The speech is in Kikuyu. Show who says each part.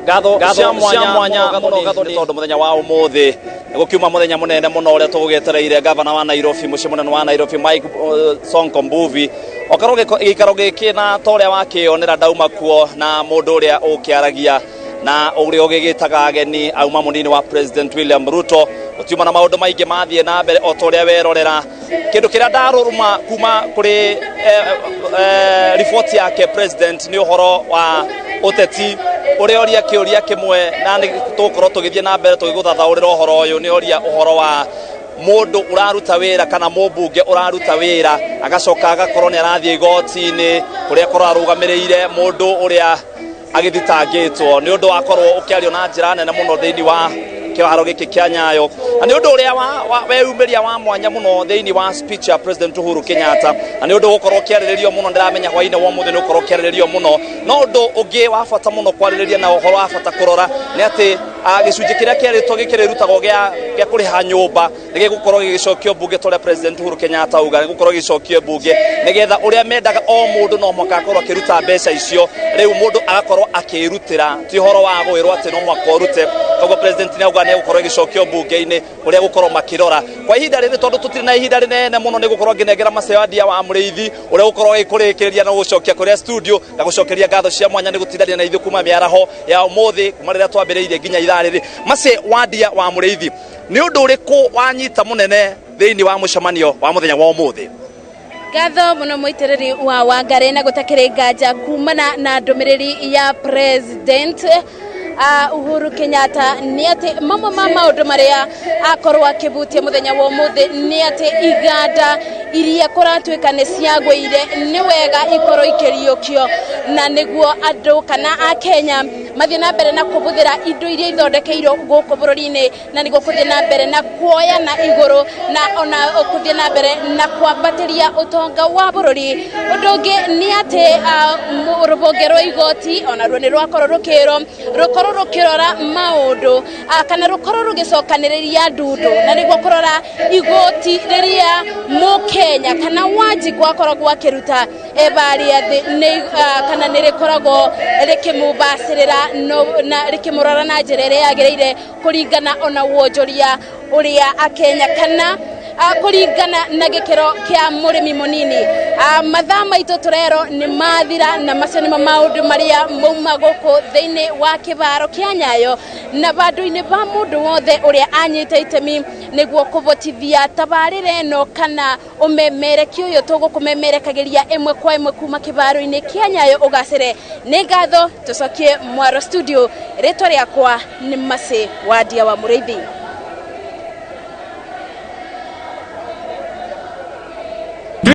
Speaker 1: Ngatho cia mwanya mũno Gathoni, tondũ mũthenya wa ũmũthĩ gũkiuma mũthenya mũnene mũno ũrĩa tũgũgĩetereire. Gavana wa Nairobi, mũciĩ mũnene wa Nairobi, Mike Sonko Mbuvi, okorwo gĩikaro gĩkĩ na ta ũrĩa wakĩonera ndauma kuo na mũndũ ũrĩa ũkĩaragia na ũrĩa ũgĩgĩtaga ageni auma mũnini wa President William Ruto. Gũtiuma na maũndũ maingĩ mathiĩ na mbere o ta ũrĩa werorera. Kĩndũ kĩrĩa ndarũruma kuma kũrĩ riboti yake president nĩ ũhoro wa ũteti, ũrĩa oria kĩũria kĩmwe, na nĩ tũgũkorwo tũgĩthiĩ na mbere tũgĩgũthathaũrĩra ũhoro ũyũ. Nĩ oria ũhoro wa mũndũ ũraruta wĩra kana mũmbunge ũraruta wĩra, agacoka agakorwo nĩ arathiĩ igoti-inĩ kũrĩa akorwo arũgamĩrĩire mũndũ ũrĩa agĩthitangĩtwo. Nĩ ũndũ wakorwo ũkĩario na njĩra nene mũno thĩinĩ wa kĩharo gĩkĩ kĩa Nyayo, na nĩ ũndũ ũrĩa weyumĩria wa mwanya mũno thĩinĩ wa speech ya President Uhuru Kenyatta, na nĩ ũndũ ũgũkorwo ũkĩarĩrĩrio mũno. Ndĩramenya hwainĩ wa ũmũthĩ nĩ ũkorwo ũkĩarĩrĩrio mũno. No ũndũ ũngĩ wa bata mũno kwarĩrĩria na ũhoro wa bata kũrora nĩ atĩ gĩcunjĩ kĩrĩa kĩarĩtwo gĩkĩrĩrutagwo gĩa kũrĩha nyũmba nĩ gĩgũkorwo gĩgĩcokio mbunge, ta ũrĩa President Uhuru Kenyatta auga nĩ gũkorwo gĩgĩcokio mbunge, nĩgetha ũrĩa mendaga o mũndũ no mũhaka akorwo akĩruta mbeca icio. Rĩu mũndũ agakorwo akĩrutĩra, ti ũhoro wa gwĩrwo atĩ no mũhaka ũrute. Koguo President nĩ auga nĩ egũkorwo ĩgĩcokio mbunge-inĩ, ũrĩa gũkorwo makĩrora kwa ihinda rĩrĩ. Tondũ tũtirĩ na ihinda rĩnene mũno, nĩ gũkorwo ngĩnengera Macewandia wa Mũrĩithi ũrĩa gũkorwo ĩkũrĩkĩrĩria na gũcokia kũrĩa studio. Ngagũcokeria ngatho cia mwanya nĩ gũtindania na ithuĩ kuma mĩaraho ya ũmũthĩ, kuma rĩrĩa twambĩrĩirie nginya ithaa rĩrĩ. Mace Wandia wa Mũrĩithi, nĩ ũndũ ũrĩkũ wanyita mũnene thĩinĩ wa mũcemanio wa mũthenya wa ũmũthĩ?
Speaker 2: Ngatho mũno, mũitĩrĩri wa Wangarĩ. Na gũtakĩrĩ nganja, kumana na ndũmĩrĩri ya President Uhuru Kenyatta, nĩ atĩ mamwe ma maũndũ marĩa akorwo akĩbutia mũthenya wa ũmũthĩ nĩ atĩ iganda iria kũratuĩka nĩ ciagũire, nĩ wega ikorwo ikĩriũkio, na nĩguo andũ kana Akenya mathiĩ na mbere na kũhũthĩra indo iria ithondekeirwo gũkũ bũrũri-inĩ, na nĩguo kũthiĩ na mbere na kuoya na igũrũ na ona kũthiĩ na mbere na kwambatĩria ũtonga wa bũrũri. Ũndũ ũngĩ nĩ atĩ rũhonge rwa igoti onaruo nĩ rwakorwo rũkĩrwo rũkorwo rũkĩrora maũndũ kana rũkorwo rũgĩcokanĩrĩria ndundu, na nĩguo kũrora igoti rĩrĩa mũkenya kana Wanjikũ akoragwo akĩruta ebarĩa thĩ nĩ kana nĩ rĩkoragwo rĩkĩmũbacĩrĩra na rĩkĩmũrora na njĩra ĩrĩa yagĩrĩire, kũringana ona wonjoria ũrĩa Akenya kana kũringana na gĩkĩro kĩa mũrĩmi mũnini. Mathaa maitũ tũrero nĩ mathira, na macio nĩmo maũndũ marĩa mauma gũkũ thĩinĩ wa kĩbaro kĩa Nyayo, na bandũ-inĩ ba mũndũ wothe ũrĩa anyita itemi nĩguo kũbotithia tabarĩra ĩno kana ũmemereki ũyũ tũgũkũmemerekagĩria ĩmwe kwa ĩmwe kuma kĩbaro-inĩ kĩa Nyayo ũgacĩre. Nĩ ngatho, tũcokie mwaro studio. Rĩtwa rĩakwa nĩ Macĩ Wandia wa Mũrĩithi.